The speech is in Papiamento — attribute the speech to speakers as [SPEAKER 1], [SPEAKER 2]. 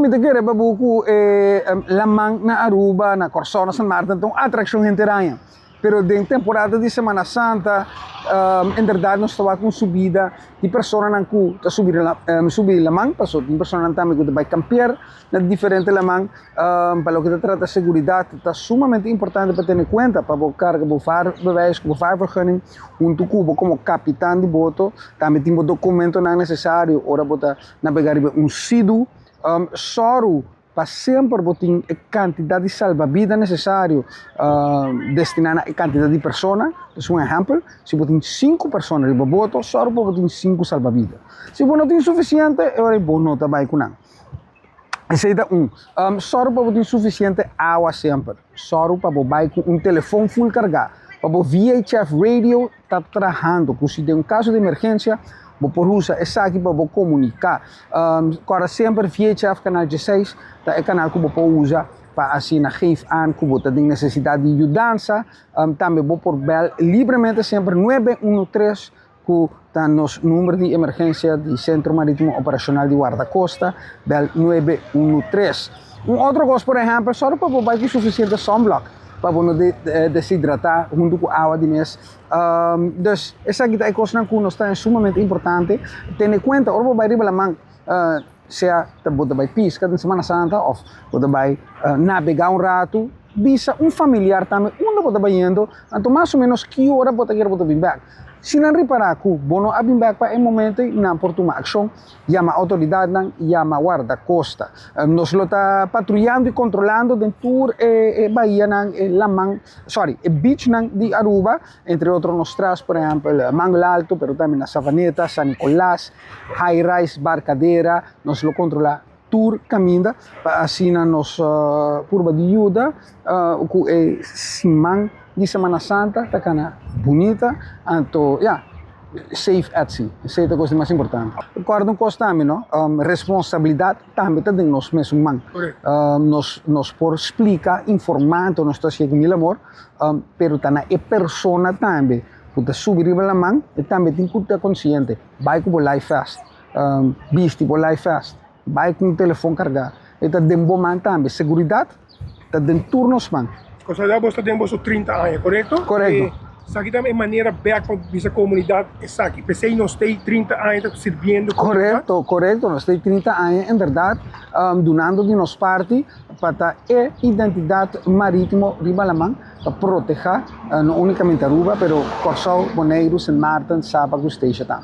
[SPEAKER 1] Mi ta kere pa bo ku e laman na Aruba, na Kòrsou, na San Martin ta un atrakshon henter aña. Pero den temporada di Semana Santa, inderdat nos ta wak un subida di personanan ku ta subi subi laman, pasobra tin personanan tambe ku ta bai kampear na diferente laman. Pa loke ta trata seguridat ta sumamente importante pa tene kuenta pa bo karga bo vaarbewijs ku bo vaarvergunning huntu ku bo komo kapitan di boto. Tambe tin bo dokumentonan nesesario ora bo ta nabegá riba un sidu. Sòru pa semper bo tin e kantidat di salbabida nesesario destiná na e kantidat di persona. Dus un ehèmpel, si bo tin sinku persona riba boto, sòru pa bo tin sinku salbabida. Si bo no tin sufisiente, e ora ei bo no ta bai ku nan. Esei ta un. Sòru pa bo tin sufisiente awa semper. Sòru pa bo bai ku un telefòn ful kargá, pa bo VHF radio ta trahando, ku si den un kaso di emergensia bo por usa esaki pa bo komuniká. Kòrda semper VHF kanal 16 ta e kanal ku bo por usa pa asina geef aan ku bo ta den nesesidat di yudansa. Tambe bo por bèl libremente semper 913 ku ta nos number di emergensia di Sentro Marítimo Operashonal di Wardakosta, bèl 913. Un otro kos, por ehèmpel, sòru pa bo bai ku sufisiente sunblock pa bo no deshidratá huntu ku awa di mes. Dus esaki ta e kosnan ku nos ta sumamente importante tene kuenta ora bo bai riba laman, sea ta bo ta bai piska den Semana Santa òf bo ta bai nabegá un ratu, bisa un familiar tambe unda bo ta bayendo, anto mas o ménos ki ora bo ta kere bo ta bin bèk. Si nan ripará ku bo no a bin bèk pa e momento ei, nan por tuma akshon, yama outoridatnan, yama wardakosta. Nos lo ta patruyando i kontrolando den tur e bahianan, e laman, sorry, e beachnan di Aruba, entre otro nos tras, por ehèmpel, Mangel Alto, pero tambe na Savaneta, San Nicolas, High Rise, Barcadera, nos lo kontrolá tur kaminda pa asina nos purba di yuda ku e siman di Semana Santa ta kana bunita anto ya safe at sea esei ta kos di mas importante. Kòrda un kos tambe no responsabilidat tambe ta den nos mesun man nos nos por splika informá anto nos ta hasié ku mil amor pero ta na e persona tambe ku ta subi riba laman e tambe tin ku ta konsiente bai ku bo life vest bisti bo life vest. Bai ku un telefon kargá. E ta den bo man tambe. Seguridat ta den tur nos man.
[SPEAKER 2] Kòrsou ya bos ta den boso 30 aña, korekto?
[SPEAKER 1] Korekto.
[SPEAKER 2] Esaki ta e manera bèk pa bisa komunidat esaki. P'esei nos ta ei 30 aña ta sirbiendo komunidat.
[SPEAKER 1] Korekto, korekto. Nos ta ei 30 aña en bèrdat dunando di nos parti pa ta e identidat marítimo riba laman pa protehá no únikamente Aruba pero Kòrsou, Boneiru, Sint Maarten, Saba ku Statia tambe.